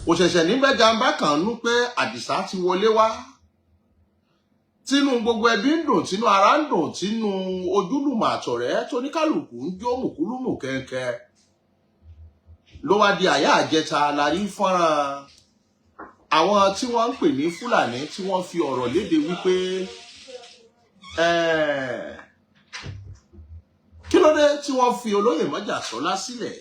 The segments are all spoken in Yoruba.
Kò ṣẹ̀ṣẹ̀ ní bẹ́jàmbá kan nú pé Àdìsá ti wọlé wá, tínú gbogbo ẹbí ń dùn, tínú ara ń dùn, tínú ojúlùmọ̀ àtọ̀rẹ́ tóníkàlùkù ń jó mùkúlùmù kẹ̀kẹ́. Ló wá di àyà àjẹta la rí fọ́nrán àwọn tí wọ́n ń pè ní Fúlàní tí wọ́n fi ọ̀rọ̀ léde wípé kí ló dé tí wọ́n fi olóyè Májàsọ́lá sílẹ̀.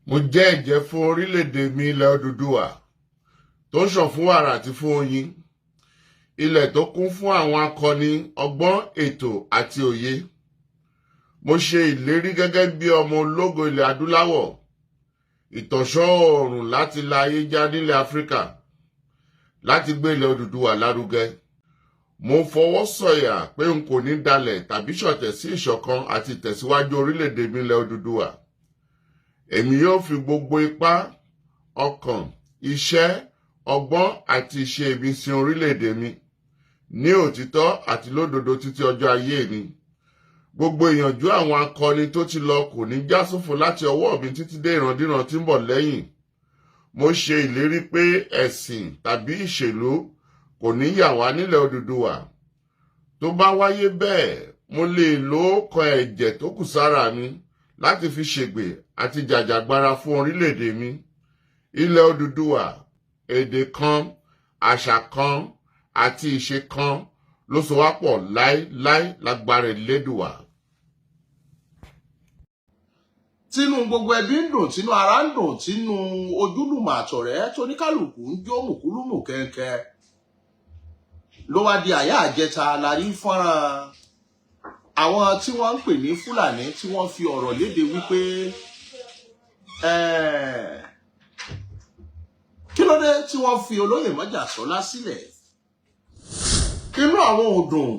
Mo jẹ́ ẹ̀jẹ́ fún orílẹ̀-èdè mi, ilẹ̀ Odùduwà tó ń ṣàn fún wàrà àti fún oyin, ilẹ̀ tó kún fún àwọn akọni, ọgbọ́n, ètò àti òye. Mo ṣe ìlérí gẹ́gẹ́ bí ọmọ ológo ilẹ̀ adúláwọ̀, ìtànṣán oòrùn láti la ayé já nílẹ̀ Áfíríkà, láti gbé ilẹ̀ Odùduwà lárugẹ. Mo fọwọ́ sọ̀yà pé n kò ní dalẹ̀ tàbí ṣọ̀tẹ̀ sí ìṣọ̀kan àti ìtẹ̀síwájú orílẹ̀-èdè mi, ilẹ̀ Odùduwà. Èmi yóò fi gbogbo ipá, ọkàn, iṣẹ́, ọgbọ́n àti ìṣe mi sin orílẹ̀-èdè mi ní òtítọ́ àti lódodo títí ọjọ́ ayé mi. Gbogbo ìyànjú àwọn akọni tó ti lọ kò ní já sófo láti ọwọ́ mi títí dé ìrandíran tí ń bọ̀ lẹ́yìn. Mo ṣe ìlérí pé ẹ̀sìn tàbí ìṣèlú kò ní yà wá nílẹ̀ Odùduwà. Tó bá wáyé bẹ́ẹ̀, mo lè lo kan ẹ̀jẹ̀ tó kù sára mi láti fi ṣègbè àti jàjàgbara fún orílẹ̀-èdè mi. Ilẹ̀ Odùduwà, èdè kan, àṣà kan àti ìṣe kan ló so wá pọ̀ láéláé lágbára Elédùwà. Tínú gbogbo ẹbí ń dùn, tínú ara ń dùn, tínú ojúlùmọ̀ àtọ̀rẹ́ tóníkàlùkù ń jó mùkúlùmù kẹ̀kẹ́. Ló wá di àyà àjẹta la rí fọ́nrán àwọn tí wọ́n ń pè ní Fúlàní tí wọ́n fi ọ̀rọ̀ léde wípé kí ló dé tí wọ́n fi olóyè Májàsọ́lá sílẹ̀. Inú àwọn ò dùn.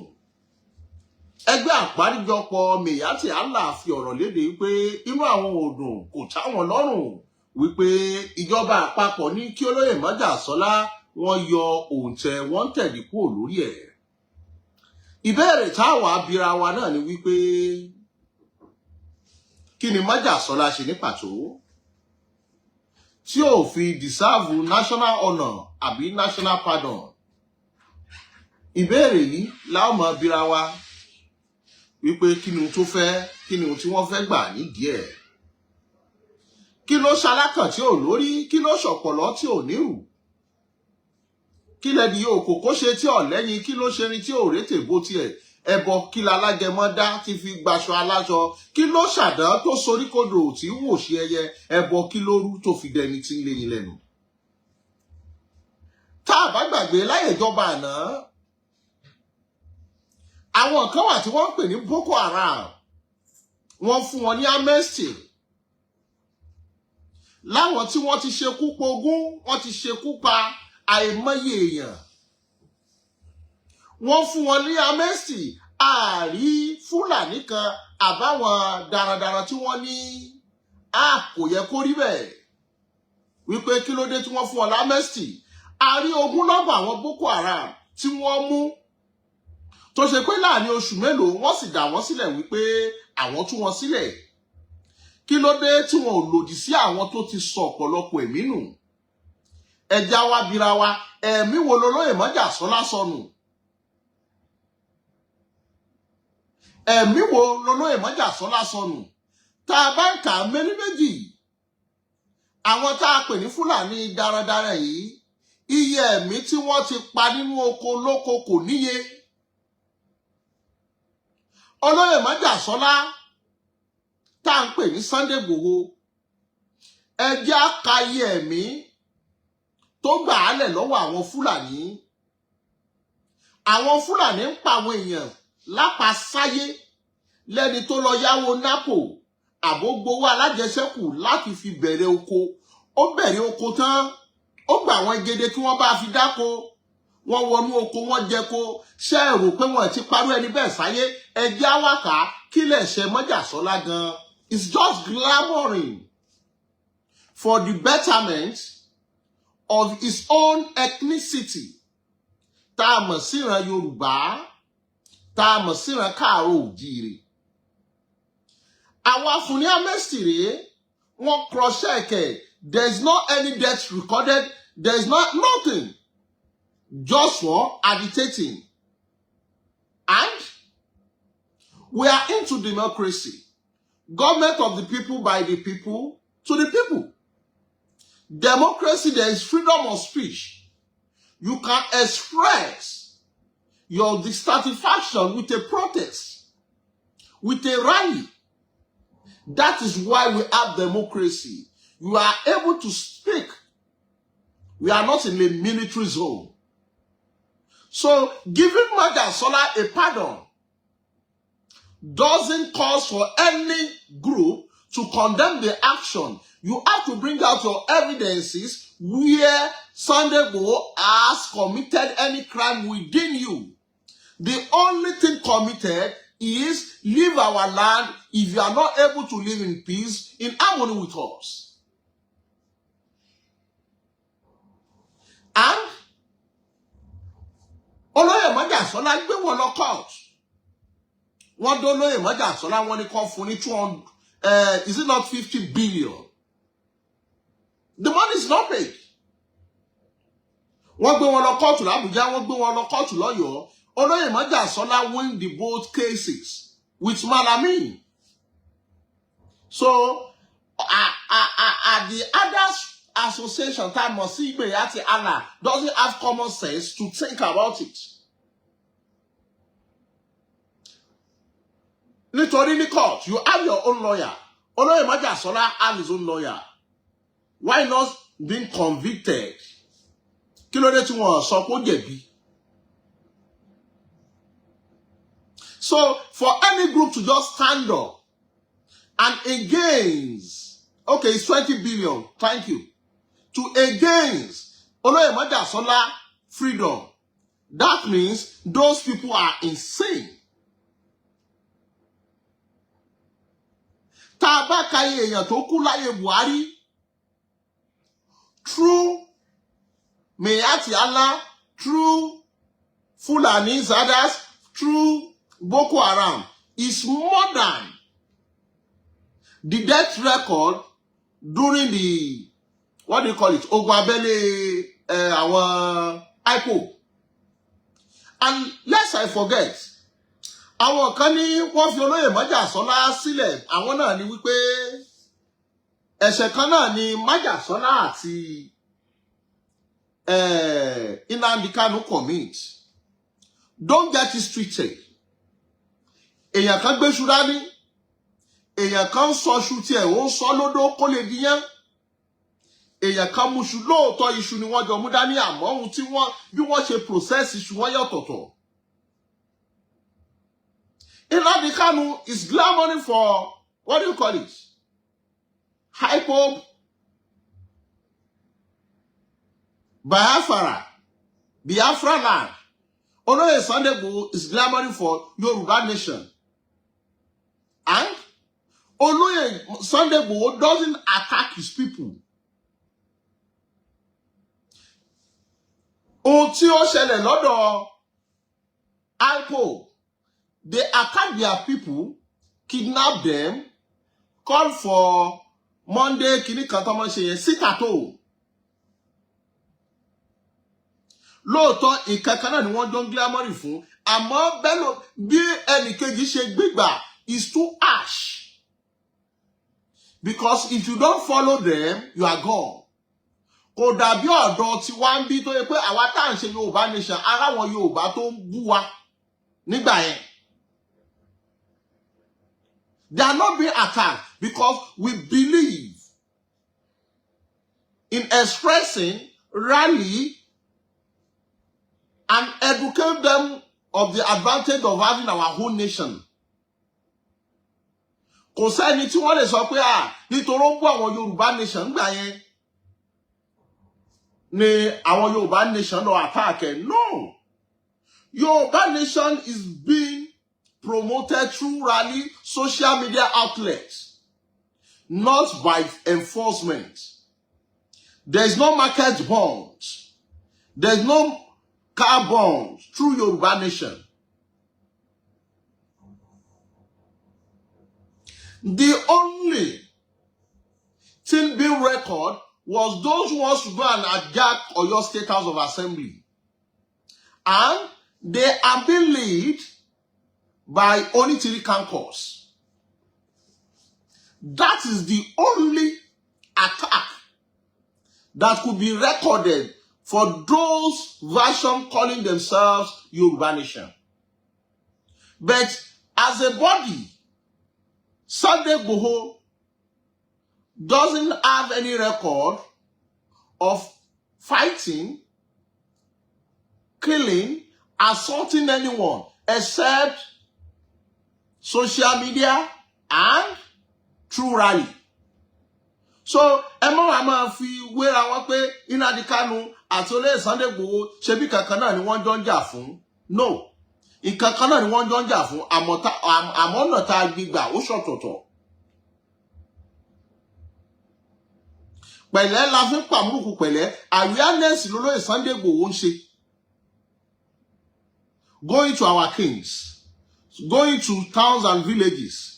Ẹgbẹ́ àgbáríjọpọ̀ Miyetti Allah fi ọ̀rọ̀ léde wípé inú àwọn ò dùn, kò táwọn lọ́rùn wípé ìjọba àpapọ̀ ní kí olóyè Májàsọ́lá wọ́n yọ òǹtẹ̀ wọ́n tẹ̀lé kúrò lórí ẹ̀. Ìbéèrè táwa bira wa náà ni wípé kí ni Májàsọ́lá ṣe ní pàtó tí ò fi deserve national honour àbí national pardon? Ìbéèrè yìí láwọn máa bira wa wípé kí ni ohun tó fẹ́, kí ni ohun tí wọ́n fẹ́ gbà nídìí ẹ̀? Kí ló ṣalákàn tí ò lórí? Kí ló ṣọ̀pọ̀lọ́ tí ò nírù? Kí lẹ́bi òkòkò ṣe tí ò lẹ́yìn? Kí ló ṣerin tí ò rétè bó tiẹ̀ ẹbọ? Kí lalágẹmọ dá tí fi gbaṣọ aláṣọ? Kí ló ṣàdán tó soríkodò tí wò ṣe ẹyẹ ẹbọ? Kí ló rú tó fi dẹni tí ń léyìn lẹ́nu? Tá a bá gbàgbé, láyé ìjọba àná, àwọn kan wà tí wọ́n ń pè ní Boko Haram. Wọ́n fún wọn ní amnesty, láwọn tí wọ́n ti ṣekú pogún, wọ́n ti ṣekú pa àìmọye èèyàn, wọ́n fún wọn ní amnesty. Ààrí Fúlàní kan àbáwọn darandaran tí wọ́n ní a kò yẹ kó rí bẹ́ẹ̀, wípé kí ló dé tí wọ́n fún wọn l'amnesty. Àrí ogunlọ́gọ̀ àwọn Boko Haram tí wọ́n mú. Tó ṣe pé láàrin oṣù mélòó, wọ́n sì dà wọ́n sílẹ̀ wípé àwọn tú wọn sílẹ̀. Kí ló dé tí wọn ò lòdì sí àwọn tó ti sọ ọ̀pọ̀lọpọ̀ ẹ̀mí nù? Ẹ jẹ́ á wá bi ara wa, ẹ̀mí wo lolóyè Mọ́jàsọ́lá sọnù? Ẹ̀mí wo lolóyè Mọ́jàsọ́lá sọnù? Tá a bá ń kà á méní méjì, àwọn tá a pè ní Fúlàní darandaran yìí, iye ẹ̀mí tí wọ́n ti pa nínú oko lóko kò níye. Olóyè Mọ́jàsọ́lá tá à ń pè ní Sunday Igboho, ẹ jẹ́ á ka iye ẹ̀mí tó gbà á lẹ̀ lọ́wọ́ àwọn Fúlàní. Àwọn Fúlàní ń pa àwọn èèyàn lápasáyé lẹ́ni tó lọ yáwó nápò àbó gbowó alájẹsẹ́kù láti fi bẹ̀rẹ̀ oko. Ó bẹ̀rẹ̀ oko tán, ó gbà àwọn egede kí wọ́n bá fi dáko. Wọ́n wọnú oko, wọ́n jẹko. Ṣé ẹ rò pé wọ́n ti parú ẹni bẹ́ẹ̀ sáyé? Ẹ jẹ́ á wá kà, kí lẹ̀ṣẹ̀ Mọ́jàsọ́lá gan? It's just clamouring for the betterment of his own ethnicity, tá a mọ̀ síran Yorùbá, tá a mọ̀ síran Káàárọ̀ Òjíire. Àwa fún ní amnesty rèé, wọ́n cross check ẹ̀. There is not any death recorded, there is not nothing, just for agitating. And we are into democracy, government of the people, by the people, to the people. Democracy, there is freedom of speech. You can express your dissatisfaction with a protest, with a rally. That is why we have democracy. You are able to speak. We are not in a military zone. So giving Majasola a pardon doesn't cause for any group to condemn the action. You have to bring out your evidences where Sunday Igboho has committed any crime within you. The only thing committed is leave our land if you are not able to live in peace, in harmony with us. And Olóyè Mọ́jàsọ́lá gbé wọn lọ court. Wọ́n dó Olóyè Mọ́jàsọ́lá, wọ́n ní kó fún ní 200, is it not 50 billion? The money is not paid. Wọ́n gbé wọn lọ kóòtù l'Àbújá, wọ́n gbé wọn lọ kóòtù lọ́yọ̀ọ́. Olóyè Mọ́jàsọ́lá win the both cases with Malami. So the other association tá a mọ̀ sí Miyetti Allah doesn't have common sense to think about it. Nítorí ní court, you have your own lawyer. Olóyè Mọ́jàsọ́lá have his own lawyer. Why not being convicted? Kí ló dé tí wọ́n sọ pé ó jẹ̀bi? So for any group to just stand up and against, okay, it's 20 billion, thank you, to against Olóyè Mọ́jàsọ́lá freedom, that means those people are insane. Tá a bá ka iye èèyàn tó kú láyé Buhari, through Miyetti Allah, through Fulani others, through Boko Haram, is more than the death record during the, what do you call it, ogun abẹ́lé àwọn IPOB. And lest I forget, àwọn kan ní wọ́n fi Olóyè Mọ́jàsọ́lá sílẹ̀. Àwọn náà ní wípé ẹ̀ṣẹ̀ kan náà ni Májàsọ́lá àti Nnamdi Kanu commit. Don't get it twisted. Èèyàn kan gbéṣu dání, èèyàn kan ń sọ iṣu tiẹ̀, ó ń sọ lódó kó lè diyán. Èèyàn kan mú iṣu lóòótọ́, iṣu ni wọ́n jọ mú dání, àmọ́ ohun tí wọ́n bí wọ́n ṣe process iṣu wọ́n yọ̀tọ̀tọ̀. Nnamdi Kanu is clamoring for, what do you call it, IPOB, Biafra, Biafra land. Olóyè Sunday Igboho is clamoring for Yoruba nation. And Olóyè Sunday Igboho doesn't attack his people. Ohun tí ó ṣẹlẹ̀ lọ́dọ̀ IPOB, they attack their people, kidnap them, call for Monday kìíní kan tó máa ń ṣe yẹn, sit at home. Lóòótọ́, nǹkan kan náà ni wọ́n jọ ń gílámọ́rì fún, àmọ́ bẹ́ẹ̀ ló bí ẹnìkejì ṣe gbégbà is too harsh, because if you don't follow them, you are gone. Kò dàbí ọ̀dọ̀ tí wá ń bí tó yẹ pé àwa tá à ń ṣe Yorùbá Nation, ara wọn Yorùbá tó ń bú wa nígbà yẹn. They are not being attacked because we believe in expressing, rally and educate them of the advantage of having our own nation. Kò sẹ́ni tí wọ́n lè sọ pé à nítorí ó ń bú àwọn Yorùbá Nation gbà yẹn ni àwọn Yorùbá Nation lọ attack ẹ̀. No, Yorùbá Nation is being promoted through rally, social media outlets, not by enforcement. There is no market bonds, there is no car bonds through Yorùbá Nation. The only thing being record was those who wants to go and hijack Oyo State House of Assembly. And they are being led by Onitiri Cankos. That is the only attack that could be recorded for those version calling themselves Yoruba Nation. But as a body, Sunday Igboho doesn't have any record of fighting, killing, assaulting anyone except social media and through rally. So ẹ mọ́ wàá máa fi wéra wọn pé Nnamdi Kanu àti olóyè Sunday Igboho, ṣebí kankan náà ni wọ́n jọ ń jà fún. No, nǹkan kan náà ni wọ́n jọ ń jà fún, àmọ́ ọ̀nà tá a gbígbà ó ṣọ̀tọ̀tọ̀. Pẹ̀lẹ́ la fi ń pàmùkù pẹ̀lẹ́. Awareness lolóyè Sunday Igboho ń ṣe, going to our kings, going to towns and villages.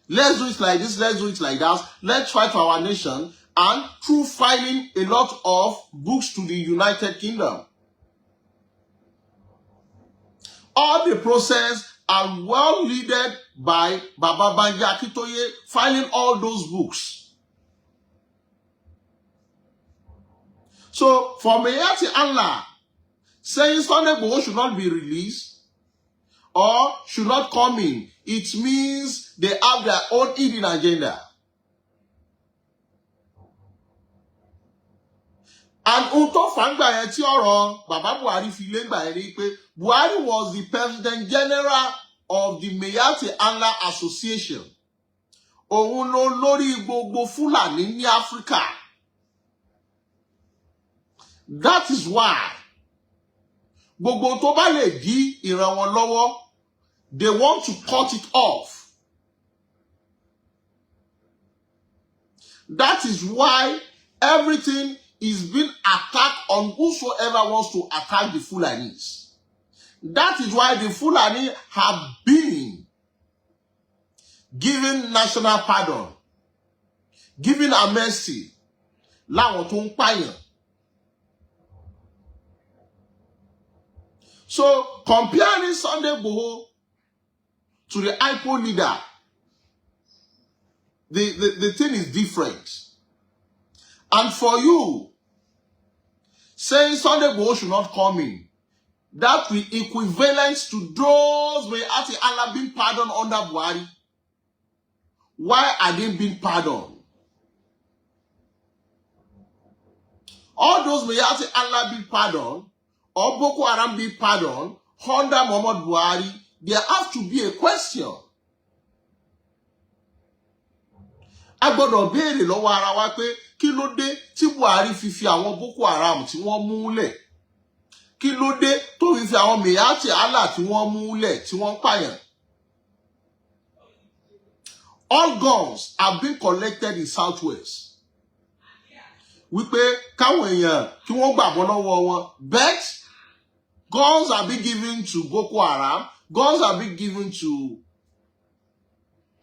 Let's do it like this, let's do it like that, let's fight for our nation, and through filing a lot of books to the United Kingdom. All the process are well leaded by Baba Banji Akintoye, filing all those books. So for Miyetti Allah saying Sunday Igboho should not be released or should not come in, it means they have their own hidden agenda. And ohun tó fà ń gbà yẹn tí ọ̀rọ̀ bàbá Buhari fi lé gbà yẹn ni pé Buhari was the president general of the Miyetti Allah Association. Òun ló lórí gbogbo Fúlàní ní Áfíríkà. That is why gbogbo tó bá lè dí ìran wọn lọ́wọ́, they want to cut it off. That is why everything is being attacked on whosoever wants to attack the Fulanis. That is why the Fulani have been given national pardon, given amnesty láwọn tó ń pààyàn. So comparing Sunday Igboho to the IPOB leader, the thing is different. And for you, saying Sunday Igboho should not come in, that will equivalent to those Miyetti Allah being pardoned under Buhari. Why are they being pardoned? All those Miyetti Allah being pardoned, or Boko Haram being pardoned under Muhammad Buhari, there has to be a question. A gbọ́dọ̀ béèrè lọ́wọ́ ara wa pé kí ló dé tí Buhari fi fi àwọn Boko Haram tí wọ́n mú lẹ̀? Kí ló dé tó fi fi àwọn Miyetti Allah tí wọ́n mú lẹ̀ tí wọ́n pààyàn? All guns have been collected in Southwest. Wípé káwọn èèyàn kí wọ́n gbàgbọ́ lọ́wọ́ wọn, but Guns are being given to Boko Haram, guns are being given to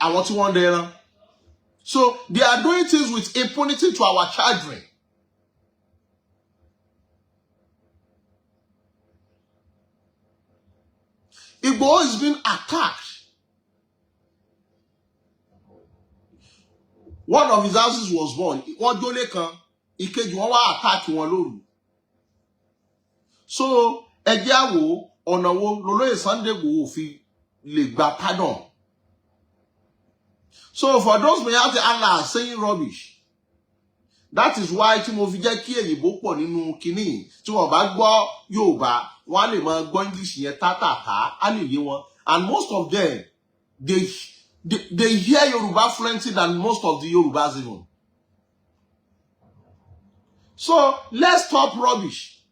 àwọn tí wọ́n ń dẹran. So they are doing things with impunity to our children. Igboho is being attacked. One of his houses was burned. Wọ́n jólé kan, ìkejì, wọ́n wá attack wọn lóru. So ẹ jẹ́ á wò ọ̀nà wo lolóyè Sunday Igboho fi lè gba pardon. So for those Miyetti Allah saying rubbish, that is why tí mo fi jẹ́ kí èyìnbó pọ̀ nínú kinní, tí wọ́n bá gbọ́ Yorùbá, wọ́n á lè máa gbọ́ English yẹn tátàtà, á lè yé wọn. And most of them, they hear Yoruba fluently than most of the Yorubas even. So let's stop rubbish.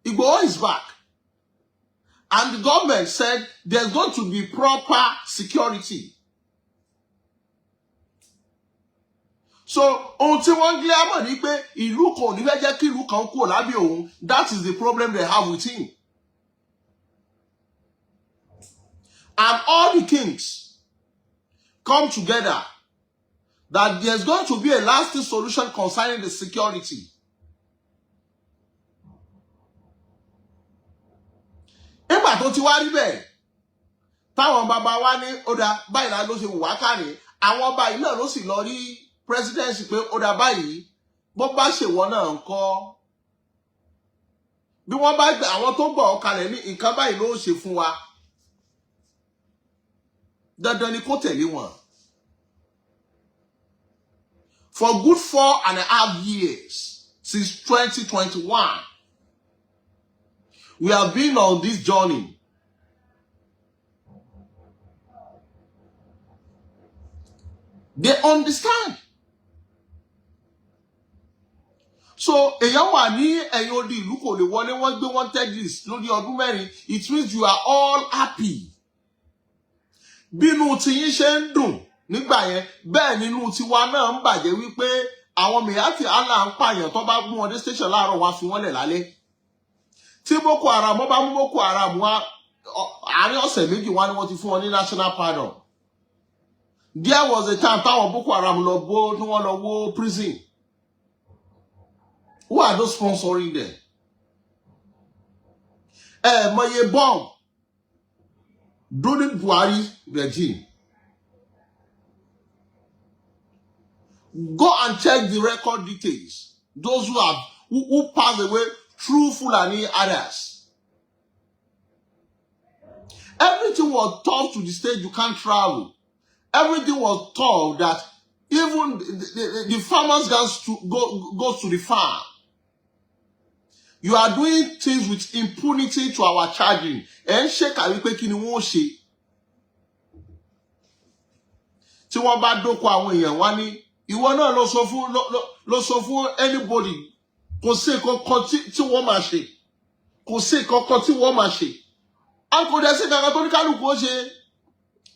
Igboho is back. And the government said there's going to be proper security. So ohun tí wọ́n ń gbé àmọ̀ ni pé ìlú kan ò ní fẹ́ jẹ́ kí ìlú kan kúrò lábẹ́ òun. That is the problem they have with him. And all the kings come together that there's going to be a lasting solution concerning the security. Nígbà tó ti wá rí bẹ́ẹ̀, táwọn bàbá wa ní ó dáa báyìí la ló ṣe wù wá kárí, àwọn ọba yìí náà ló sì lọ rí presidency pé ó dáa báyìí. Bó bá ṣèwọ náà ń kọ́, bí wọ́n bá gbé àwọn tó gbọ̀ ọ́ kalẹ̀ ní nǹkan báyìí ló ṣe fún wa, dandan ni kó tẹ̀lé wọn. For good 4.5 years, since 2021, we have been on this journey. They understand. So èèyàn wà ní ẹ̀yìn odi ìlú, kò lè wọlé, wọ́n gbé wanted list lórí ọdún 4. It means you are all happy. Bínú tiyín ṣe ń dùn nígbà yẹn, bẹ́ẹ̀ nínú tiwa náà ń bàjẹ́ wípé àwọn Miyetti Allah ń pààyàn. Tó bá mú wọn dé station láàárọ̀, wá fi wọ́n lẹ̀ lálẹ́. Tí Boko Haram bá mú Boko Haram wá, àárín ọ̀sẹ̀ 2 wá ni wọ́n ti fún wọn ní national pardon. There was a time táwọn Boko Haram lọ bó tí wọ́n lọ wó prison. Who are those sponsoring them? Ẹ mọye bomb during Buhari regime. Go and check the record details, those who passed away through Fulani others. Everything was tough to the stage you can't travel. Everything was tough that even the farmers got to go to the farm. You are doing things with impunity to our children. Ẹ ń ṣèkà wípé kí ni wọ́n ṣe. Tí wọ́n bá dóko àwọn èèyàn wá ní ìwọ náà lọ sọ fún anybody, kò sí kankan tí wọ́n máa ṣe, kò sí kankan tí wọ́n máa ṣe. A kò dẹ̀ sí kankan tó ní kálukú ó ṣe.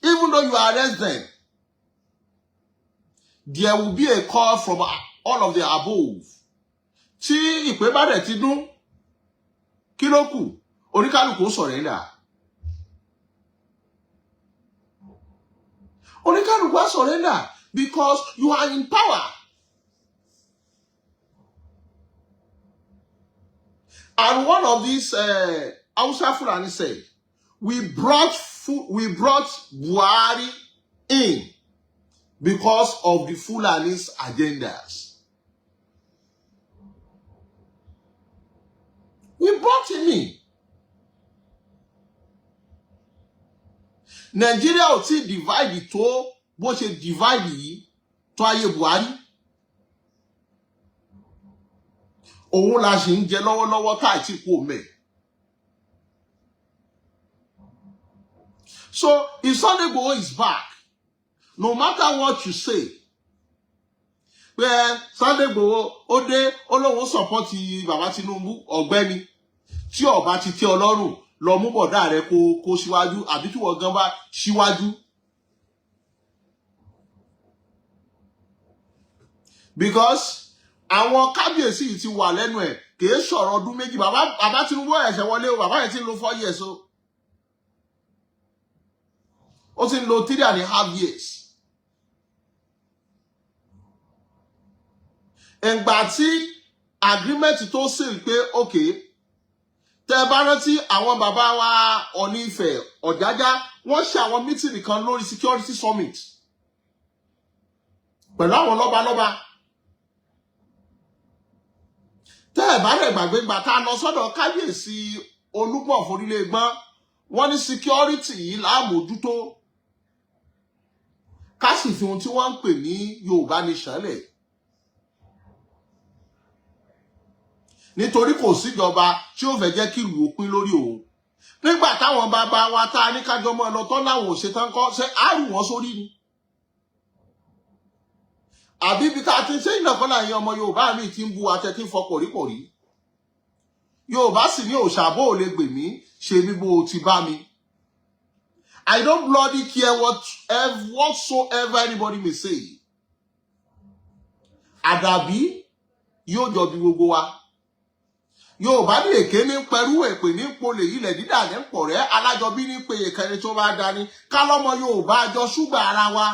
Even though you arrest them, there will be a call from all of the above. Tí ìpè bá dẹ̀ ti dún, kí ló kù? Oníkálukú surrender. Oníkálukú á surrender because you are in power. And one of these Hausa Fulani said, we brought Buhari in because of the Fulani's agendas. We brought him in. Nigeria ò tí divide tó bó ṣe divide yìí tó ayé Buhari. Òun la ṣì ń jẹ lọ́wọ́lọ́wọ́ tá àti kú òmẹ. So if Sunday Igboho is back, no matter what you say, pé Sunday Igboho ó dé, ó lóun support bàbá Tinubu, ọ̀gbẹ́ni, tí ọba ti tẹ́ ọ lọ́rùn, lọ mú bọ̀dá rẹ kó síwájú, àbí tí wọ́n gan bá síwájú. Because àwọn kábíyèsí yìí ti wà lẹ́nu ẹ̀. Kì í Kìí sọ̀rọ̀ ọdún 2. Bàbá Tinubu ẹ̀ṣẹ̀ wọlé o. Bàbá yẹn ti ń lo 4 years o, ó ti ń lo 3.5 years. Ìgbà tí agreement tó sì pé, okay, tẹ bá rántí àwọn bàbá wa Ọọ̀ni Ifẹ̀ Ọ̀jájá, wọ́n ṣe àwọn meeting kan lórí security summit pẹ̀lú àwọn lọ́balọ́ba. Tẹ́ ẹ̀ bá rẹ̀ gbàgbé, gbà tá a lọ sọ́dọ̀ kábíyèsí Olúgbọ̀n forílẹ̀ gbọ́n, wọ́n ní security yìí láàmójútó, ká sì fi ohun tí wọ́n ń pè ní Yorùbá nation lẹ̀, nítorí kò síjọba tí ó fẹ́ jẹ́ kí ìlú ó pín lórí òun. Nígbà táwọn bàbá wa tá a ní kájọ mọ́ ọ lọ tán láwọn ò ṣetán kọ́, ṣe á rù wọ́n sórí ni? Àbí ibi tá a ti ń ṣe ìnàkọ́lá yẹn, ọmọ Yorùbá mi ti ń bu àtẹ tí ń fọ pọ̀rípọ̀rí. Yorùbá sì ní òòṣà bó o lè gbè mí ṣe bí bó o ti bá mi. I don't bloody care whatsoever anybody may say. Àdàbí yóò jọ bí gbogbo wa. Yorùbá ní èké ní pẹrú, èpè ní polè, ilẹ̀ dídà ní pọ̀rẹ́, alájọbí ní pé ìkẹrin tó bá dání kálọ́mọ Yorùbá jọ ṣúgbà ara wa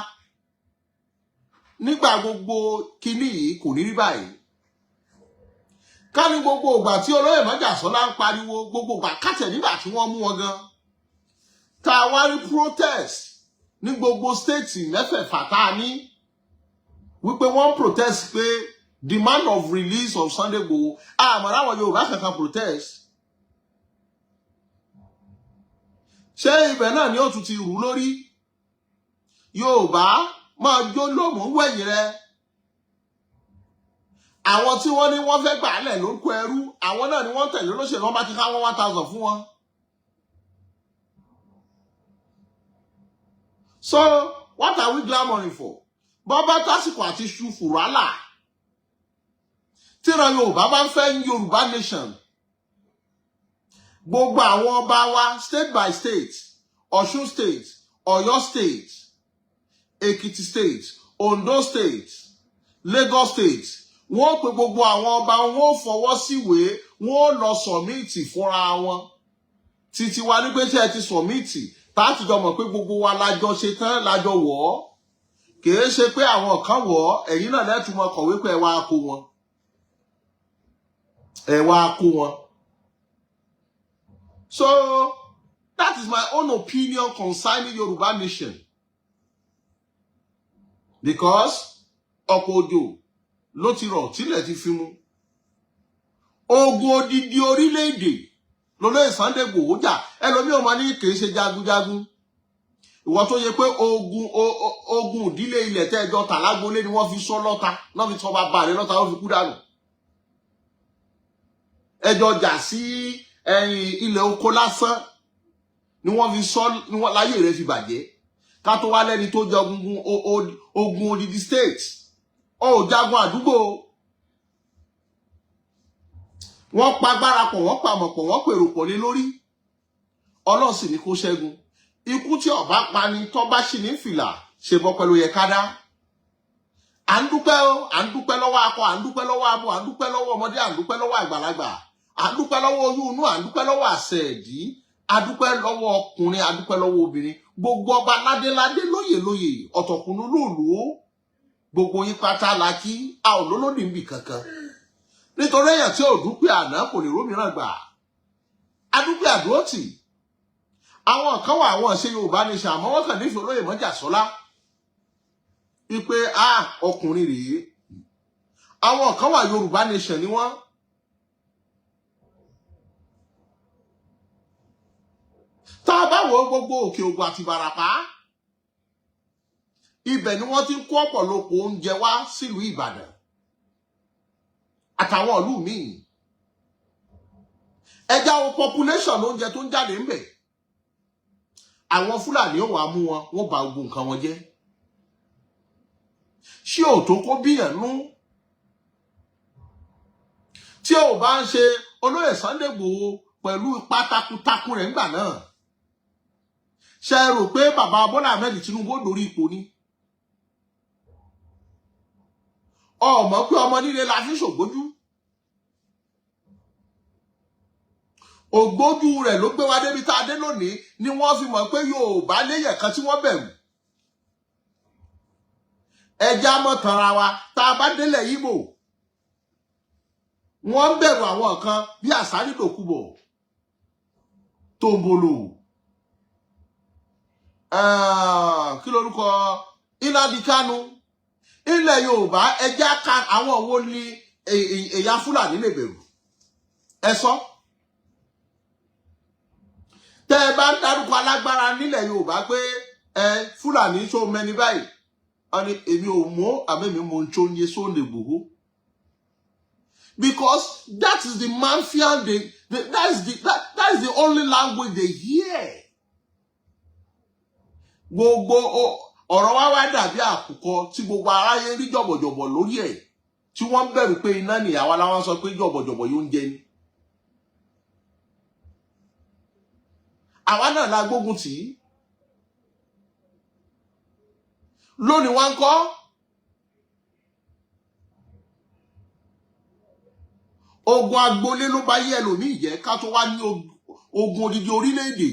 nígbà gbogbo. Kinní yìí kò ní rí báyìí. Ká ní gbogbo ìgbà tí olóyè Májàsọ́lá ń pariwo, gbogbo ìgbà kátẹ̀ nígbà tí wọ́n mú wọn gan, tá a wá rí protest ní gbogbo state mẹ́fẹ̀ẹ̀fà tá a ní, wípé wọ́n protest pé demand of release of Sunday Igboho, àmọ́ àwọn Yorùbá kankan protest. Ṣé ibẹ̀ náà ni ó tún ti rú lórí? Yorùbá máa jó lómù wẹ̀yìn rẹ. Àwọn tí wọ́n ní wọ́n fẹ́ gbà lẹ̀ lórúkọ ẹrú, àwọn náà ni wọ́n tẹ̀lé olóṣèlú. Wọn bá ti ká wọ́n 1,000 fún wọn. So what are we clamouring for? Bọ́bá tásìkò àti ṣu fùrálà, tíran Yorùbá bá ń fẹ́ Yorùbá nation, gbogbo àwọn ọba wa state by state, Ọ̀ṣun state, Ọ̀yọ́ state, Èkìtì state, Ondo state, Lagos state, wọ́n pe gbogbo àwọn ọba, wọn ò fọwọ́ síwèé, wọ́n ò lọ submit fúnra wọn. Títí wa ní pé ṣé ẹ ti submit, táàtì jọ mọ̀ pé gbogbo wa lájọ ṣe tán, lájọ wọ̀ ọ́. Kìí ṣe pé àwọn kan wọ̀ ọ́, ẹ̀yin náà lẹ́tùmọ̀ kọ̀wé pé ẹ wá kó wọn, ẹ wá kó wọn. So that is my own opinion concerning Yorùbá nation, because ọ̀pọ̀ òjò ló ti rọ̀ tílẹ̀ ti fi mu. Ogun odidi orílẹ̀-èdè lolóyè Sunday Igboho jà. Ẹlòmíì ò mọ ní kì í ṣe jagunjagun. Ìwọ tó yẹ pé ogun ìdílé ilẹ̀ tẹ́ẹ̀jọ tà lágbolé ni wọ́n fi sọ lọ́ta náà, fi sọ bàbá rẹ̀ lọ́ta, wọ́n fi kú dànù. Ẹjọ́ jà sí ẹ̀yìn ilẹ̀ oko lásán ni wọ́n fi sọ ni wọ́n láyé rẹ̀ fi bàjẹ́, ká tó wá lẹ́ni tó jagun ogun odidi state. Ó jagun àdúgbò, wọ́n pa agbára pọ̀, wọ́n pàmò pọ̀, wọ́n pèrò pọ̀ lé lórí. Ọlọ́run sì ní kó ṣẹ́gun. Ikú tí ọba pa ni tọ́ bá sì ní fìlà ṣe bọ́ pẹ̀lú yẹ ká dá. À ń dúpẹ́ o, à ń dúpẹ́ lọ́wọ́ akọ, à ń dúpẹ́ lọ́wọ́ abo, à ń dúpẹ́ lọ́wọ́ ọmọdé, à ń dúpẹ́ lọ́wọ́ àgbàlagbà, à ń dúpẹ́ lọ́wọ́ oyún inú, à ń dúpẹ́ lọ́wọ́ àṣẹ ẹ̀dí, à dúpẹ́ lọ́wọ́ ọkùnrin, à dúpẹ́ lọ́wọ́ obìnrin, gbogbo ọba ládéládé, lóyè lóyè, ọ̀tọ̀kùnrin lóòlù, gbogbo yín pátá la kí. A ò lólódì níbì kankan, nítorí èèyàn tí ò dúpẹ́ àná kò lè rómìíràn gbà. A dúpẹ́ àdúrótì. Àwọn kan wà, àwọn ṣe Yorùbá nation, àmọ́ wọ́n kàn nífẹ̀ẹ́ olóyè Mọ́jàsọ́lá wípé a ọkùnrin rèé. Àwọn kan wà, Yorùbá nation ni wọ́n. Tá a bá wo gbogbo Òkè Ògùn àti Ìbàràpá, ibẹ̀ ni wọ́n ti ń kó ọ̀pọ̀lọpọ̀ oúnjẹ wá sílùú Ìbàdàn àtàwọn ìlú míì. Ẹja wo population oúnjẹ tó ń jáde ńbẹ̀. Àwọn Fúlàní ò wá mú wọn, wọ́n bà gbogbo nǹkan wọn jẹ́. Ṣé ò tó kó bíyàn nú? Tí ò bá ń ṣe olóyè Sunday Igboho pẹ̀lú ipa takuntakun rẹ̀ ńgbà náà, ṣe rò pé bàbá Bọ́lá Ahmed Tinubu ó dórí ipò ni? Ọmọ pé ọmọ nílé la fi ṣògbójú. Ògbójú rẹ̀ ló gbé wa débi tá a dé lónìí, ni wọ́n fi mọ̀ pé Yorùbá léyẹ̀ kan tí wọ́n bẹ̀rù. Ẹja mọ́ tanra wa, tá a bá délẹ̀ Ìgbò, wọ́n ń bẹ̀rù àwọn kan bí Asari Dokubo, Tombolo, kí lorúkọ Nnamdi Kanu. Ilẹ̀ Yorùbá, ẹja ka àwọn wo ni ẹ̀yà Fúlàní lè bẹ̀rù? Ẹ sọ. Tẹ́ ẹ bá ń dárúkọ alágbára nílẹ̀ Yorùbá pé ẹ Fúlàní tó mẹni báyìí, wọ́n ní èmi ò mọ̀, àmọ́ èmi mọ̀ tó ń yé Sunday Igboho, because that is the mafia they that is the only language they hear. Gbogbo ọ̀rọ̀ wa wá dàbí àkùkọ tí gbogbo aráyé rí jọ̀bọ̀jọ̀bọ̀ lórí ẹ̀, tí wọ́n ń bẹ̀rù pé iná nìyàwó aláwọn sọ pé jọ̀bọ̀jọ̀bọ̀ yóò ń jẹ ni. Àwa náà la gbógun tì í. Lónìí wá ń kọ́ ogun agboolé ló bá yé ẹlòmíì jẹ́, ká tó wá ní ogun odidi orílẹ̀-èdè.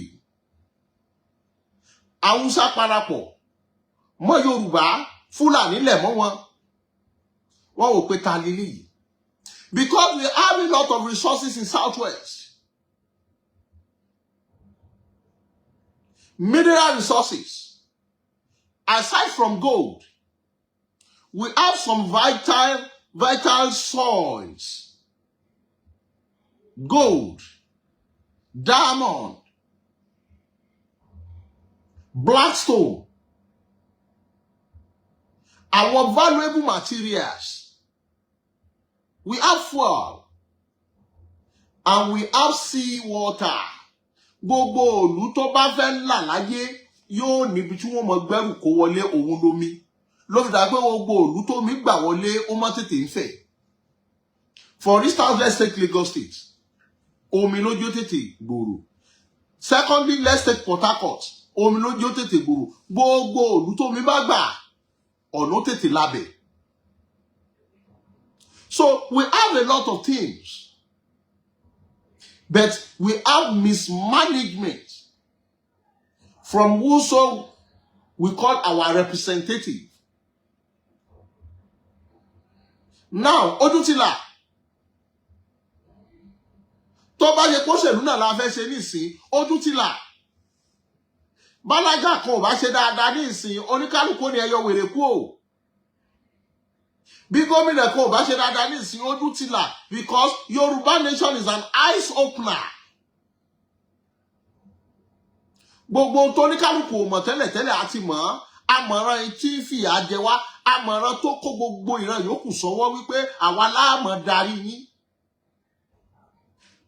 Haúsá parapọ̀ mọ́ Yorùbá, Fúlàní lẹ̀ mọ́ wọn. Wọ́n wò pé ta leléyìí, because we have a lot of resources in Southwest, mineral resources. Aside from gold, we have some vital soils, gold, diamond, blackstone, our valuable materials. We have fuel and we have sea water. Gbogbo òlú tó bá fẹ́ là láyé yóò níbi tí wọ́n mọ gbẹ́rù kó wọlé, òun lomi. Ló fi dà pé gbogbo òlú tó mi gbà wọlé, ó má tètè ń fẹ̀. For instance, let's take Lagos State. Omi lójú tètè gbòòrò. Secondly, let's take Port Harcourt. Omi lójú tètè gbòòrò. Gbogbo òlú tó mi bá gbà, ọ̀nà tètè lábẹ̀. So we have a lot of things, but we have mismanagement from who so we call our representative. Now, ojú ti là. Tó bá yẹ kóṣèlú náà la fẹ́ ṣe nísìn, ojú ti là. Bálágà kan ò bá ṣe dáadáa nísìn, oníkálukú ni ẹyọ wèrè kú o. Bí gómìnà kan ò bá ṣe dáadáa nísìn, ojú ti là, because Yorùbá nation is an eyes opener. Gbogbo ohun tó oníkálukú ò mọ̀ tẹ́lẹ̀tẹ́lẹ̀ àti mọ̀ ọ́n. Àmọ̀ràn tí ń fìyà jẹ wá, àmọ̀ràn tó kó gbogbo ìran yòókù sọ́wọ́ wípé àwa láàmọ̀ darí yín.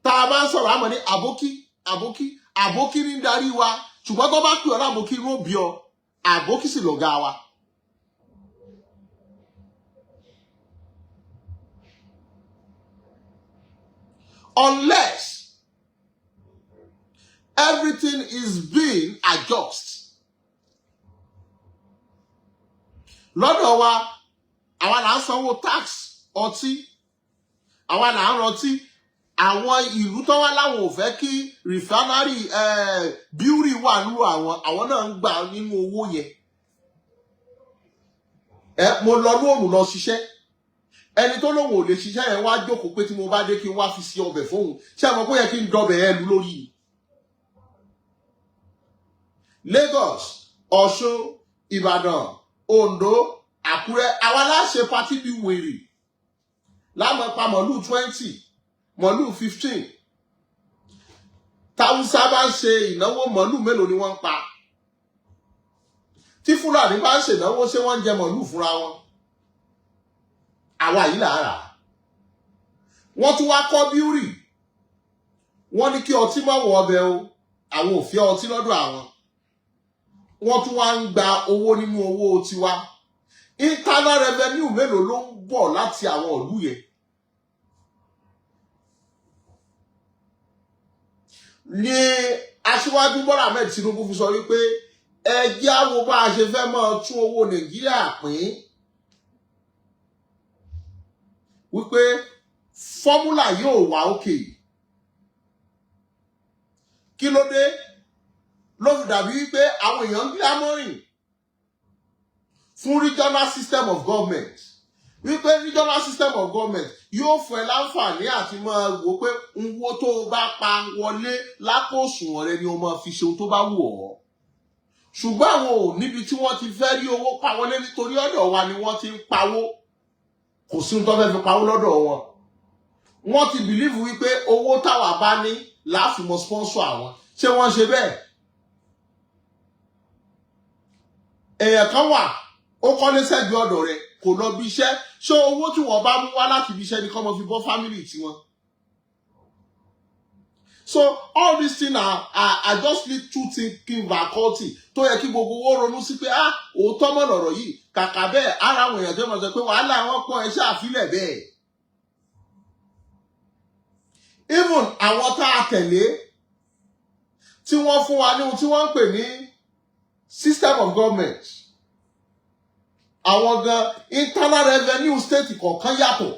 Tá a bá ń sọ̀rọ̀, àmọ̀ ní àbókí, àbókí, àbókí ní darí wa, ṣùgbọ́n tó bá pè ọ́ lábókí, inú bí ọ, àbókí sì lọ̀gá wa. Unless everything is being adjusted. Lọ́dọ̀ wa, àwa là ń sanwó tax ọtí, àwa là ń rọtí. Àwọn ìlú tó wá láwọn ò fẹ́ kí refinery brewery wà nínú àwọn, àwọn náà ń gbà nínú owó yẹn. Ẹ mo lọ lóòrùn lọ ṣiṣẹ́, ẹni tó lóun ò lè ṣiṣẹ́ yẹn wá jókòó pé tí mo bá dé kí n wá fi sí ọbẹ̀ fóun. Ṣé ẹ mọ̀ pé ó yẹ kí n dọbẹ̀ ẹ lu lórí? Lagos, Ọ̀ṣun, Ìbàdàn, Oǹdó, Àkúrẹ́, àwa láṣẹ party bí wèrè láàmú pa mọ̀lúù 20, mọ̀lúù 15. Táwùsá bá ń ṣe ìnáwó, mọ̀lúù mélòó ni wọ́n ń pa? Tí Fúlàní bá ń ṣènáwó, ṣé wọ́n ń jẹ mọ̀lúù fúnra wọn? Àwa yìí là á rà. Wọ́n tún wá kọ́ brewery, wọ́n ní kí ọtí má wọ ọbẹ̀ o, àwọn ò fẹ́ ọtí lọ́dọ̀ àwọn. Wọ́n tún wá ń gba owó nínú owó tiwa. Internal revenue mélòó ló ń bọ̀ láti àwọn ìlú yẹn? Ní Aṣíwájú Bọ́lá Ahmed Tinubu fi sọ wípé ẹ jẹ́ á wo bá a ṣe fẹ́ máa tún owó Nàìjíríà pín, wípé formula yóò wà òkè. Kí ló dé ló fi dàbí wípé àwọn èèyàn ń clamouring fún regional system of government, wípé regional system of government yóò fún ẹ láǹfààní àti máa wò pé owó tó o bá pa wọlé lápò òṣùwọ̀n rẹ ni o máa fi ṣe ohun tó bá wù ọ́? Ṣùgbọ́n àwọn ò níbi tí wọ́n ti fẹ́ rí owó pa wọlé, nítorí ọ̀dọ̀ wa ni wọ́n ti ń pawó. Kò sí ohun tó fẹ́ fi pawó lọ́dọ̀ wọn. Wọ́n ti believe wípé owó táwa bá ní láàfin mọ sponsor àwọn. Ṣé wọ́n ṣe bẹ́ẹ̀? Èèyàn kan wà, ó kọ́lé sẹ́gbẹ̀ẹ́ ọ̀dọ̀ rẹ̀, kò lọ bí iṣẹ́. Ṣé owó tí wọ́n bá mú wá láti ibi iṣẹ́ ni kọ́ mọ fi bọ́ family tiwọn? So all these things are just little thinking faculty tó yẹ kí gbogbo owó ronú sí pé, ah, òótọ́ mọ̀ lọ̀rọ̀ yìí. Kàkà bẹ́ẹ̀, ara àwọn èèyàn tó mọ̀ sọ pé wàhálà wọn pọ̀, ẹ ṣáà bẹ́ẹ̀. Even àwọn tá a tẹ̀lé tí wọ́n fún wa ní ohun tí wọ́n ń pè ní system of government, àwọn gan, internal revenue state kọ̀ọ̀kan yàtọ̀.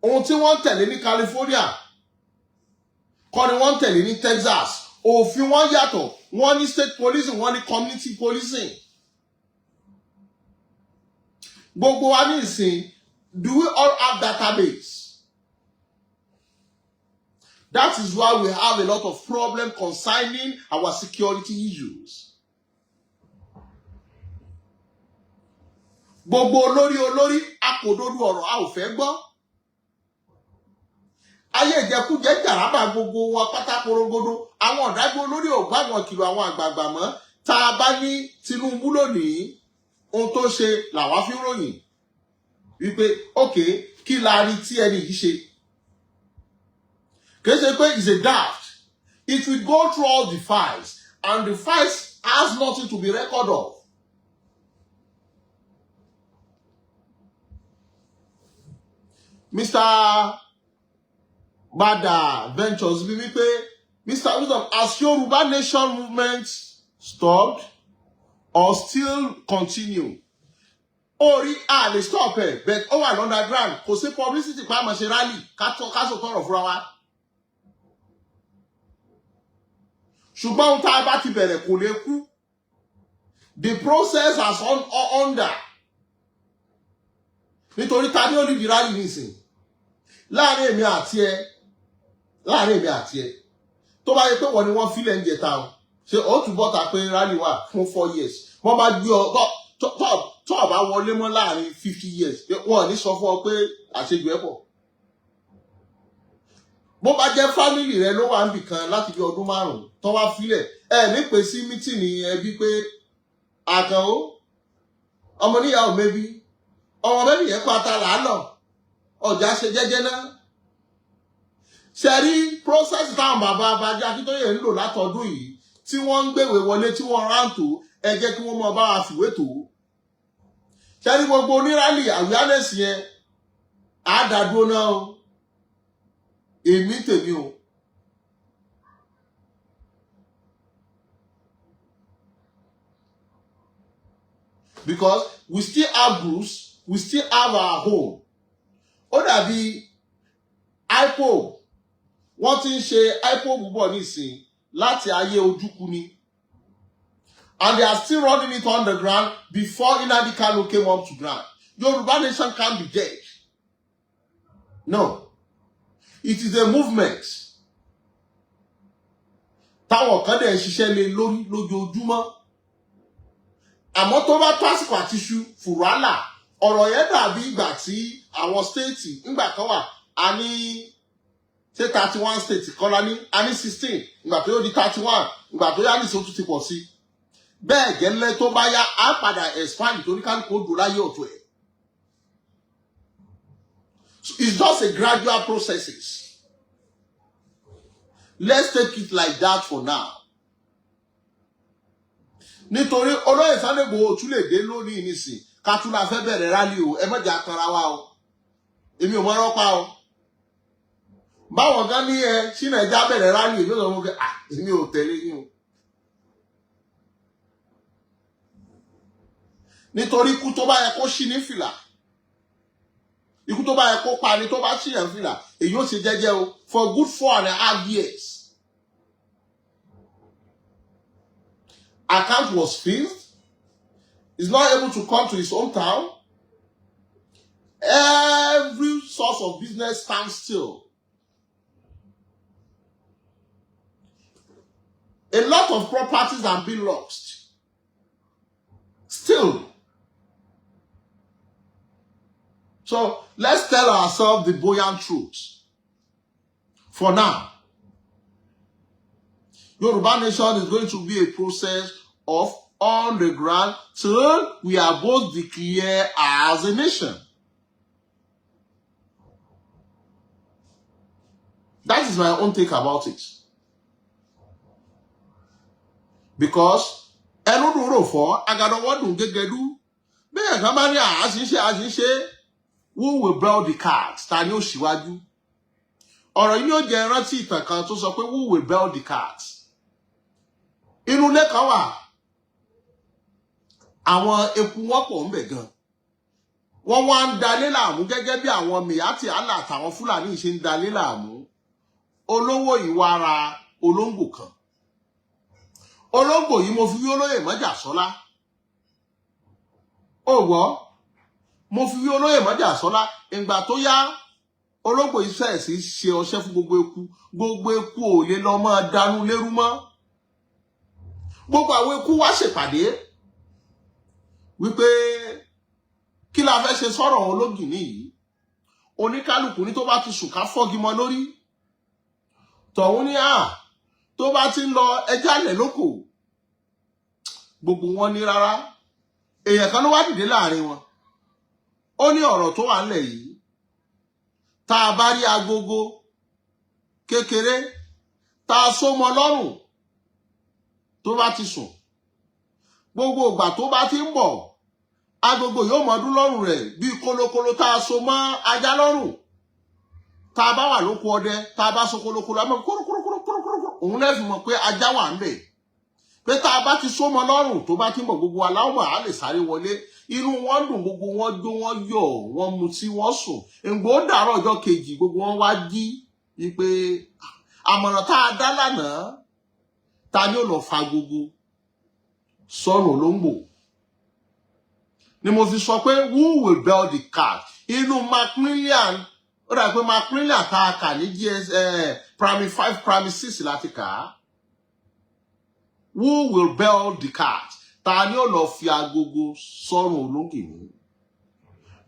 Ohun tí wọ́n ń tẹ̀lé ní California kọ́ ni wọ́n ń tẹ̀lé ní Texas. Òfin wọn yàtọ̀. Wọ́n ní state policing, wọ́n ní community policing. Gbogbo wa ní ìsìn, do we all have database? That is why we have a lot of problem concerning our security issues. Gbogbo olórí olórí akòdodo ọ̀rọ̀ a ò fẹ́ gbọ́. Ayé ìjẹkújẹ jàrábà gbogbo wọn pátá porongodo. Àwọn ọ̀dájú olórí ò gbá àwọn kìlọ̀ àwọn àgbààgbà mọ́. Tá a bá ní Tinubu lónìí, ohun tó ṣe làwa fi ń ròyìn wípé ókè, kí la rí tí ẹni yìí ṣe? Kì í ṣe pé it's a draft. It will go through all the files, and the files has nothing to be record of. Mr. Bada Ventures bí wípé, "Mr. Wisdom, has Yoruba Nation movement stopped or still continue?" Orí a lè stop ẹ, but ó wà underground. Kò sí publicity pa àmọ́ ṣe rally ká sọ tọrọ fúnra wa. Ṣùgbọ́n ohun tá a bá ti bẹ̀rẹ̀ kò lè kú. The process has on, under, nítorí ta ni ó lead rally nísìn láàrin èmi àti ẹ? Láàrin èmi àti ẹ, tó bá yẹ pé wọ́n ni wọ́n fílẹ̀ ń jẹta o, ṣe ó tún bọ́ta pé rally wà fún 4 years? Wọ́n bá gbé ọ tó ọ bá wọlé mọ́ láàrin 50 years, wọn ò ní sọ fún ọ pé àṣejù ẹ pọ̀. Bó bá jẹ́ family rẹ ló wà níbì kan láti bí ọdún 5 tó wá fílẹ̀ ẹ ní pè sí meeting ẹbí pé Àkànó ọmọ níyàwó mẹ́bí ọmọ mẹ́bí yẹn pátá làálọ̀ ọjà ṣe jẹ́jẹ́ náà. Ṣe rí process táwọn bàbá Bánjí Akíntóyè ń lò látọdún yìí tí wọ́n ń gbèwé wọlé, tí wọ́n rántó, ẹ jẹ́ kí wọ́n mọ bá wa fìwé tó. Ṣe rí gbogbo oní rally awareness yẹn, àádádúró náà o. Èmi tèmi o, because we still have groups, we still have our home. Ó dàbí IPOB. Wọ́n ti ń ṣe IPOB bọ̀ nísìn láti ayé Ojukwu ni, and they are still running it on the ground before Nnamdi Kanu came up to ground. Yoruba nation can't be dead. No, it is a movement táwọn kan dẹ̀ ń ṣiṣẹ́ lé lórí lójoojúmọ́. Àmọ́ tó bá tó àsìkò àti ṣu fùrálà, ọ̀rọ̀ yẹn dàbí ìgbà tí àwọn state ńgbà kan wà, a ní ṣé 31 state kọ́lá ní, a ní 16, ìgbà tó yóò di 31, ìgbà tó yá ní ìṣòtú ti pọ̀ sí bẹ́ẹ̀ gẹ́lẹ́. Tó bá yá, á padà expand torí kálukú ó dùn láyé ọ̀tọ̀ ẹ̀. It's just a gradual processes. Let's take it like that for now, nítorí olóyè Sunday Igboho tún lè dé lónìí nísìn ká tún la fẹ́ bẹ̀rẹ̀ rally o. Ẹ má jẹ́ akanra wa o. Èmi ò mọ ọ̀rọ̀ pa o. Báwọn kan ní ẹ sínú ẹja bẹ̀rẹ̀ rally, èmi ò sọ fún mi, ah, èmi ò tẹ̀lé yín o, nítorí ikú tó bá yẹ kó ṣí ní fìlà Ikú tó bá yẹ kó pa ni, tó bá ṣìyàn fìlà, èyí ó ṣe jẹ́jẹ́ o for good 4.5 years. Account was fixed. He's not able to come to his hometown. Every source of business stands still. A lot of properties have been lost. Still. So let's tell ourselves the buoyant truth. For now, Yoruba Nation is going to be a process of on the ground till we are both declared as a nation. That is my own take about it. Because ẹnu dùn rò fọ́, agadọwọ́ dùn gégédú. Bẹ́ẹ̀ kan bá ní àṣìṣe àṣìṣe, who will bell the cat? Ta ni ó ṣíwájú? Ọ̀rọ̀ yìí ni ó jẹ́ rántí ìtàn kan tó sọ pé who will bell the cat? Inú ilé kan wà, àwọn eku wọ́n pọ̀ ń bẹ̀ gan. Wọ́n wá ń dalé láàmú gẹ́gẹ́ bí àwọn Miyetti Allah àtàwọn Fúlàní ṣe ń dalé láàmú. Olówó ìwà ara olóńgbò kan. Olóńgbò yìí mo fi wí olóyè Mọ́jàsọ́lá. Ó gbọ́, mo fi wí olóyè Mọ́jàsọ́lá. Ìgbà tó yá, olóńgbò yìí fẹ̀rẹ̀ sí ṣe ọṣẹ́ fún gbogbo eku. Gbogbo eku ò lè lọ máa danú lérú mọ́. Gbogbo àwọn eku wá ṣèpàdé wípé kí la fẹ́ ṣe sọ̀rọ̀ ológìní yìí. Oníkálukú ní tó bá ti sùn ká fọ́gi mọ́ lórí. Tọ̀hún ní à tó bá ti ń lọ ẹjẹ́ àlẹ̀ lóko. Gbogbo wọn ní rárá. Èèyàn kan ló wá dìde láàrin wọn. Ó ní ọ̀rọ̀ tó wà ńlẹ̀ yìí. Tá a bá rí agogo kékeré tá a so mọ́ lọ́rùn tó bá ti sùn. Gbogbo ìgbà tó bá ti ń bọ̀, agogo yóò mọ ọdún lọ́rùn rẹ̀ bí kólókóló tá a so mọ́ ajá lọ́rùn. Tá a bá wà lóko ọdẹ, tá a bá so kólókóló, a mọ̀ kúrúkúrúkúrúkúrú. Òun lè fi mọ̀ pé ajá wà ńbẹ̀. Pé tá a bá ti so mọ́ lọ́rùn tó bá ti ń bọ̀, gbogbo aláwọ̀ á lè sáré wọlé. Inú wọn dùn, gbogbo wọn jó, wọn yọ̀, wọn mutí, wọn sùn. Ǹgbó dàárọ̀ ọjọ́ kejì, gbogbo wọn wá jí wípé àmọ̀ràn tá a dá lánàá, ta ni ó lọ fa gbogbo sọ́run olóńgbò? Ni mo fi sọ pé who will bell the cat? Inú Macmillan, ó dà pé Macmillan tá a kà ní GS primary 5, primary 6 láti kà á. Who will bell the cat? Ta ni ó lọ fi agogo sọ́run ológìní?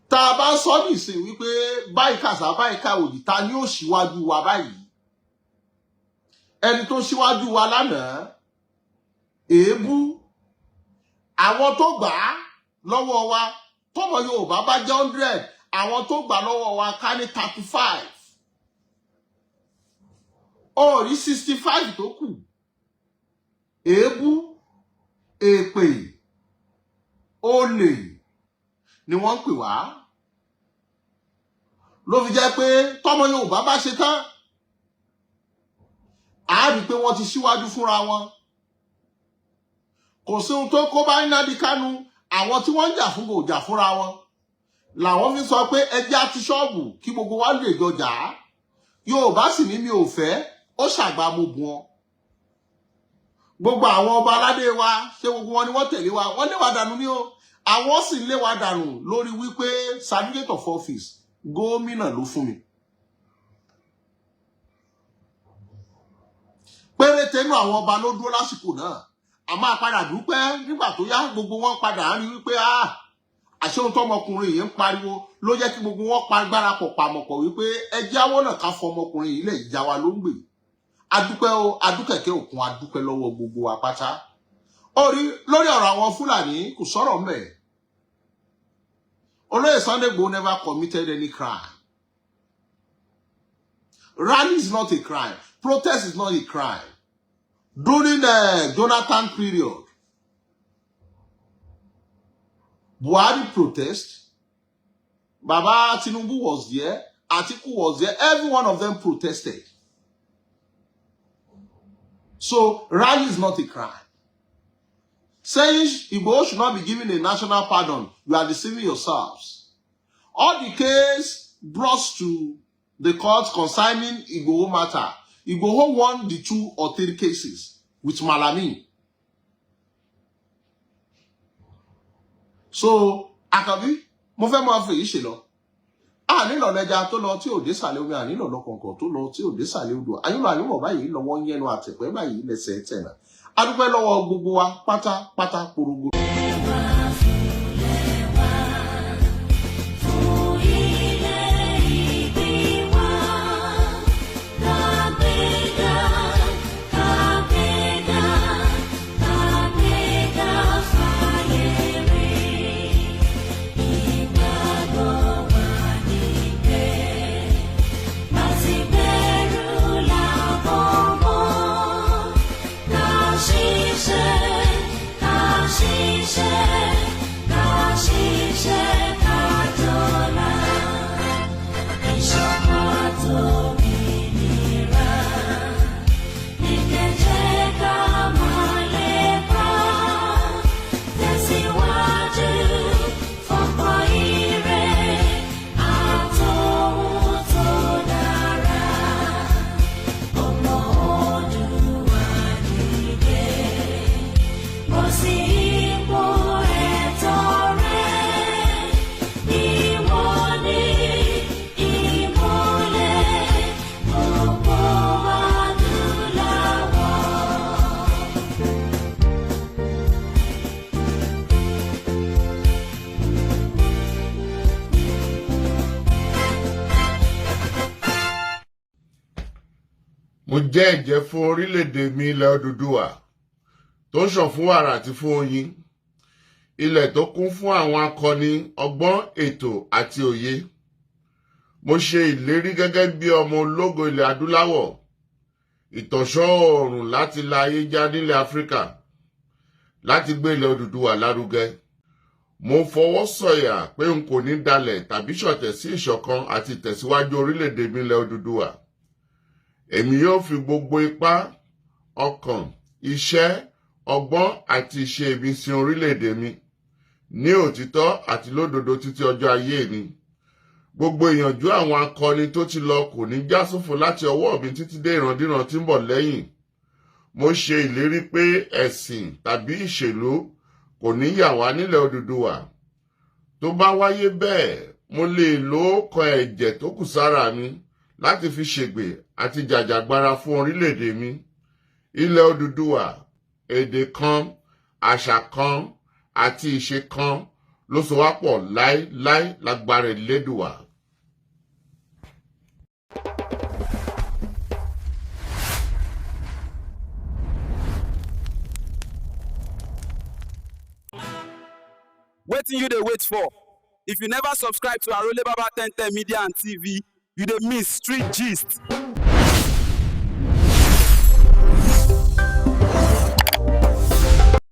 Tá a bá sọ nísìn wípé báyìí kàṣà báyìí káwòdì, ta ni ó ṣíwájú wa báyìí? Ẹni tó ṣíwájú wa lánàá, èébú, àwọn tó gbà á lọ́wọ́ wa, tọmọ Yorùbá bá jẹ́ 100, àwọn tó gbà lọ́wọ́ wa ká ní 35. Ó rí 65 tó kù. Èébú, èpè, olè ni wọ́n ń pè wá. Ló fi jẹ́ pé tọmọ Yorùbá bá ṣe tán, a rí i pé wọ́n ti síwájú fúnra wọn. Kò sí ohun tó kó bá Nnamdi Kanu, àwọn tí wọ́n ń jà fún kò jà fúnra wọn. Làwọn fi sọ pé ẹjẹ́ àti ṣọ́ọ̀bù kí gbogbo wa lè jọ jà á. Yorùbá sì ní mi ò fẹ́, ó ṣàgbà mo bù wọn. Gbogbo àwọn ọba aládé wa, ṣé gbogbo wọn ni wọ́n tẹ̀lé wa? Wọ́n lé wa dànù ní o. Àwọn sì lé wa dànù lórí wípé certificate of office gómìnà ló fún mi. Péréte nú àwọn ọba ló dúró lásìkò náà. A máa padà dúpẹ́ nígbà tó yá, gbogbo wọn padà ń rí wípé àṣé ohun tọmọkùnrin yìí ń pariwo ló jẹ́ kí gbogbo wọn pa agbára pọ̀ pàmọ̀pọ̀ wípé ẹ jáwọ́ náà ká fọmọkùnrin yìí lẹ̀, ìjà wa ló ń gbè. Adúpẹ́ o, adúkẹ̀kẹ́ òkun, adúpẹ́ lọ́wọ́ gbogbo wa pátá. Ó rí lórí ọ̀rọ̀ àwọn Fúlàní kò sọ̀rọ̀ mbẹ̀. Olóyè Sunday Igboho never committed any crime. Rally is not a crime. Protest is not a crime. During the Jonathan period, Buhari protest, Baba Tinubu was there, Atiku was there, every one of them protested. So rally is not a crime. Saying Igboho should not be given a national pardon, you are deceiving yourselves. All the case brought to the court concerning Igboho matter, Igboho won the two or three cases with Malami. So, Àkànbí, mo fẹ́ máa fi èyí ṣe lọ. Ànílò lẹja tó lọ tí ò dé sàlẹ̀ omi, ànílò lọkọ̀ọ̀kan tó lọ tí ò dé sàlẹ̀ odò. Àyùnlọ àyùnbọ̀ báyìí lọ́wọ́ ń yẹnu àtẹ̀pẹ́ báyìí lẹ́sẹ̀ tẹ̀nà. A dúpẹ́ lọ́wọ́ gbogbo wa pátápátá porogo. Fún ilẹ̀ ìbí wa, kàgbéga, kàgbéga, kàgbéga fáyé rí. Ìgbàgbọ́ wa ni pé láti bẹ̀rù làbọ̀ mọ́. Ká ṣiṣẹ́, ká ṣiṣẹ́, ká ṣiṣẹ́ ká jọlá. Ìṣọ̀kan àtòmìnira ní kẹ̀jẹ́ ká máa lépa. Tẹ̀síwájú fọ́pọ̀ ire àtòhun tó dára. Ọmọ Oòduà dìde, bọ́ sí ipò ẹ̀tọ́ rẹ. Ìwọ ni ìmọ́lẹ̀ gbogbo adúláwọ̀. Mo jẹ́ ẹ̀jẹ́ fún orílẹ̀-èdè mi ilẹ̀ Odùduwà tó ń ṣàn fún wàrà àti fún oyin, ilẹ̀ tó kún fún àwọn akọni, ọgbọ́n, ètò àti òye. Mo ṣe ìlérí gẹ́gẹ́ bí ọmọ ológo ilẹ̀ adúláwọ̀, ìtànṣán oòrùn láti la ayé já nílẹ̀ Áfíríkà, láti gbé ilẹ̀ Odùduwà lárugẹ. Mo fọwọ́ sọ̀yà pé n kò ní dalẹ̀ tàbí ṣọ̀tẹ̀ sí ìṣọ̀kan àti ìtẹ̀síwájú orílẹ̀-èdè mi ilẹ̀ Odùduwà. Èmi yóò fi gbogbo ipá, ọkàn, iṣẹ́, ọgbọ́n àti ìṣe mi sin orílẹ̀-èdè mi ní òtítọ́ àti lódodo títí ọjọ́ ayé mi. Gbogbo ìyànjú àwọn akọni tó ti lọ kò ní já sófo láti ọwọ́ mi títí dé ìrandíran tí ń bọ̀ lẹ́yìn. Mo ṣe ìlérí pé ẹ̀sìn tàbí ìṣèlú kò ní yà wá nílẹ̀ Odùduwà. Tó bá wáyé bẹ́ẹ̀, mo lè lo ọkọ̀ ẹ̀jẹ̀ tó kù sára mi láti fi ṣègbè àti jàjàgbara fún orílẹ̀-èdè mi. Ilẹ̀ Odùduwà, èdè kan, àṣà kan àti ìṣe kan ló so wá pọ̀ láéláé lágbára Elédùwà. Wetin you dey wait for? If you never subscribe to Arole Baba 1010 Media and TV, you dey miss street gist.